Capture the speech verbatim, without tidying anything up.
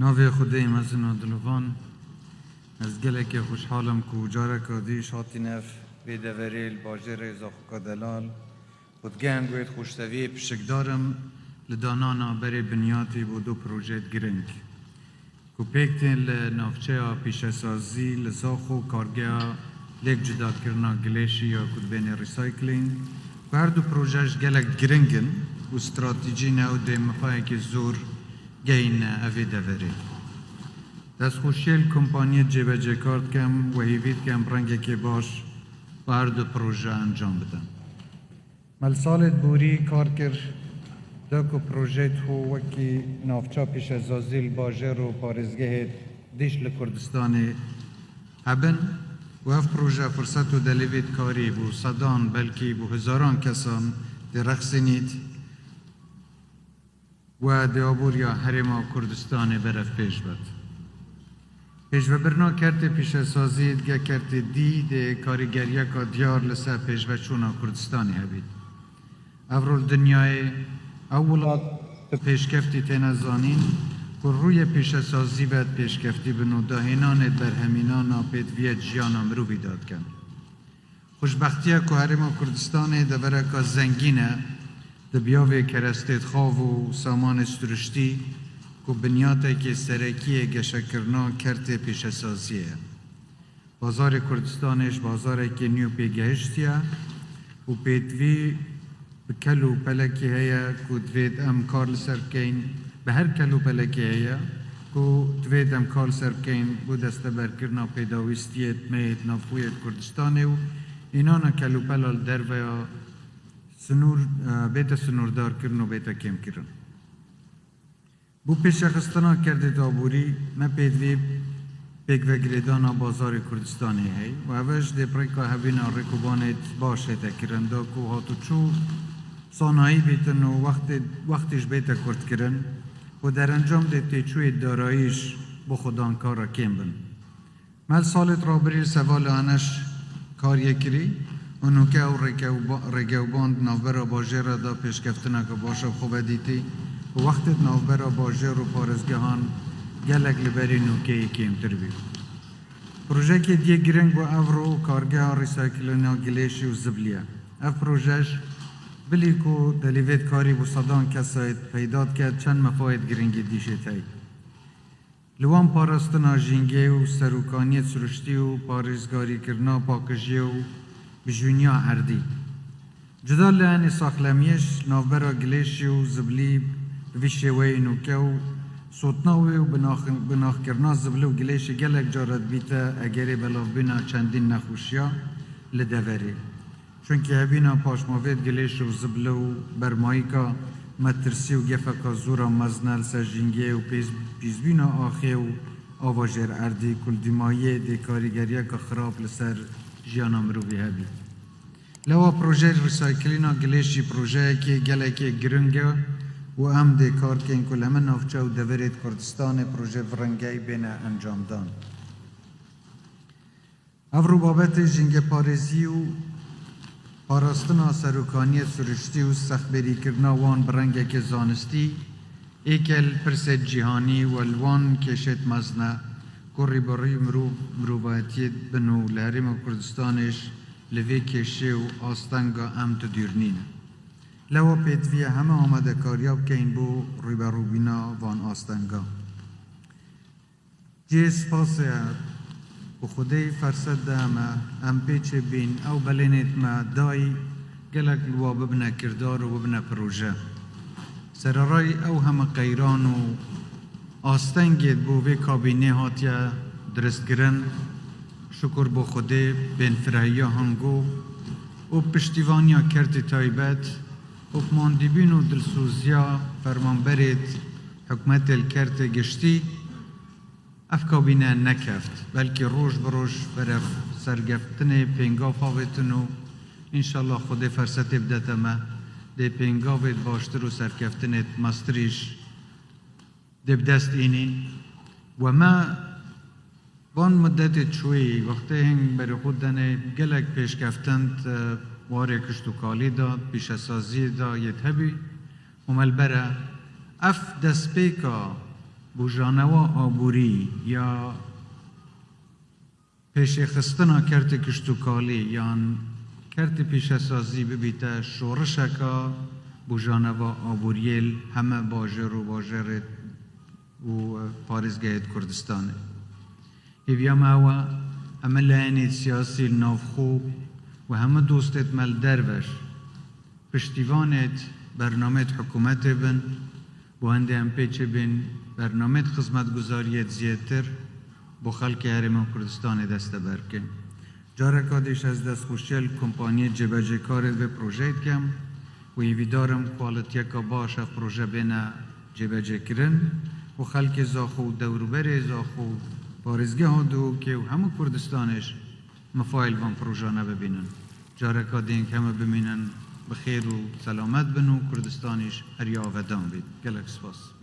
Navê Xwedê mezin û dilovan, ez gelekê xweşhal im ku careka dî ji hatîne vê deverê li bajêrê Zaxoka Delal, û digehim ku wê xweşteviyê pişikdar im li danana berê binyatî bo du projeyê giring ku pêk tên li navçeya pîşesazî li Zaxo kargeha lêk cudakirina gilêşî ya ku dibêne recycling, ku her du proje ji gelek giring in û stratejî ne û dê mifayekî zor gehîne evê deverê. Destxweşiyê li kompaniyê cêbecêkar dikem û hêvî dikem rengekê baş bi her du proje encam bidin. Me li salê borî kar kir da ku projeyê xwe wekî navça pîşesazî li bajêr û parêzgehê dîş li Kurdistanê hebin û ev proje firset û delîvêt karî bo sedan, belkî bo hezaran kesan dê rexsînît. We dê aboriya Herêma Kurdistanê berevpêş bet. Pêşvebirina kertê pîşesazî dige kertê dî dê karîgeriyeka diyar li ser pêşveçûna Kurdistanê hebît. Evro li dinyayê ew welat bi pêşkeftî têne zanîn ku rûyê pîşesazî ve pêşkeftî bin û dahênanê berhemînana pêdiviyê jiyana mirovî dadikin. Xweşbextiya ku Herêma Kurdistanê devereka zengîn e, di biyavê kerestê xav û samanê siruştî ku binyatekê serekî yê geşekirina kertê pêşesaziyê ye. Bazarê Kurdistanê ji bazarekê nû pê gehiştiye û pêdivî bi kel û pelekê heye ku divêt em kar li ser bikeyn, bi her kel û pelekê heye ku divêt em kar li ser bikeyn bo desteberkirina pêdawîstiyê di me yê di nav xwe yê di Kurdistanê û înana kel û pela li derveya sinûr, e, bête sinûrdarkirin û bête kêmkirin. Bo pêşexistina kerdê aborî me pêdivî pêkvegirêdana bazarê Kurdistanê hey û ev ji dê bi rêka hebîna rêkobanê baş hête kirin, da ku hatûçû sanayî bîtin û wextê, wextî ji bête kurtkirin û derencam dê têçûyê darayî ji bo xwedankara kêm bin. Me li salêt rabirî li Sevalê Aneş kariyê kirî û nûke ew rêkewba-, rêgewband navbera bajêr re da pêşkeftineke baş e bi xwe ve dîtî ku wextê di navbera bajêr û parêzgehan gelek li berî nûkeyê kêmtir bî. Projeyekê diyê giring bo evro kargeha recyclingê gilêşî û ziblî ye. Ev proje ji bilî ku delîvêt karî bo sedan kesayê peyda dike, çend mefayêt giringî dîşê tey. Li wan parastina jîngê û serokaniya siruştî û parêzgarîkirina pakijiyê û bijûniya erdî. Cuda li enê saxlemiyê ji navbera gilêşî û ziblî bi vî şêweyê nûke û sotina wê û binax-, binaxkirina ziblî û gilêşî gelek cara dibîte egerê belavbûna çendîn nexweşiya li deverê. Çunkî hebîna paşmavêt gilêş û zible û bermayîka metirsî û gefeka zora mezin e li ser jîngê û pêz-, pîzbîna axê û ava jêr erdî ku li dîmayiyê dê karîgeriyeke xirab li ser jiyana mirovî hebî. Lewa projeyê recyclîna gilêş jî projeyekê gelekê giring e û em dê kar kên ku li hemî navçe û deverêt Kurdistanê proje vî rengeyî bêne encamdan. Evro babetê jîngeparêzî û parastina serokaniya siruştî û sexbêrîkirina wan bi rengekê zanistî êke li pirsê cîhanî û li wan kêşêt mezin e ku rîberûyî mirov, mirovayetiyê dibin û li Herêma Kurdistanê jî li vê kêşê û astenga em tu dûr nîne. Lewa pêdivî ye heme amadekariya bikeyn bo rîberûbûna van astenga. Cihê spasê ye Bi Xwedê ferset de me, em pêçê bîn, ew belênêt me dayî gelek li wa bibine kirdar û bibine proje. Sererayî ew heme qeyran û astengêt bo vê kabînê hatiye diristkirin, şukur bo Xwedê, bên firehiya hango û piştîvaniya kertê taybet û bi mandîbîn û dilsoziya fermanberêt hikûmetê li kertê giştî, ev kabîne nekeft, belkî roj bi roj berev serkeftinê pêngav avêtin û înşallah Xwedê fersetê bidete me, dê pêngavêt baştir û serkeftinêt mestirîş dê bi dest înîn. We me van mudetê çûyî, wextê hîn berê xwe denê gelek pêşkeftin di warê kiştûkalî de, pîşesaziyê de yê hebî û me li ber e. Ev destpêka bûjanewa aborî ya pêşêxistina kertê kiştûkalî yan kertê pîşesazî bibîte şorişeka bûjaneva aboriyê li heme bajêr û bajêrê û parêzgehêt Kurdistanê. Hêviya me ew e, heme layenêt siyasî li navxwe û heme dostêt me li derve piştîvanêt bernameyêt hikûmetê bin, bo hindê em pêçê bên bernameyêt xizmetguzariyêt zêdetir bo xelkê Herêma Kurdistanê desteber bikin. Careka dî jî ez destxweşiya li kompanyê cêbecêkarê vê projeyê dikim û hêvîdar im ku li desteka baş ev proje bêne cêbecêkirin û xelkê Zaxo û dewrûberê Zaxo, parêzgeha Duhokê û hemû Kurdistanê jî mifayê li van projane bibînin. Careka din heme bimînin bi xêr û selamet bin û Kurdistanî jî her ya avedan bît. Gelek spas.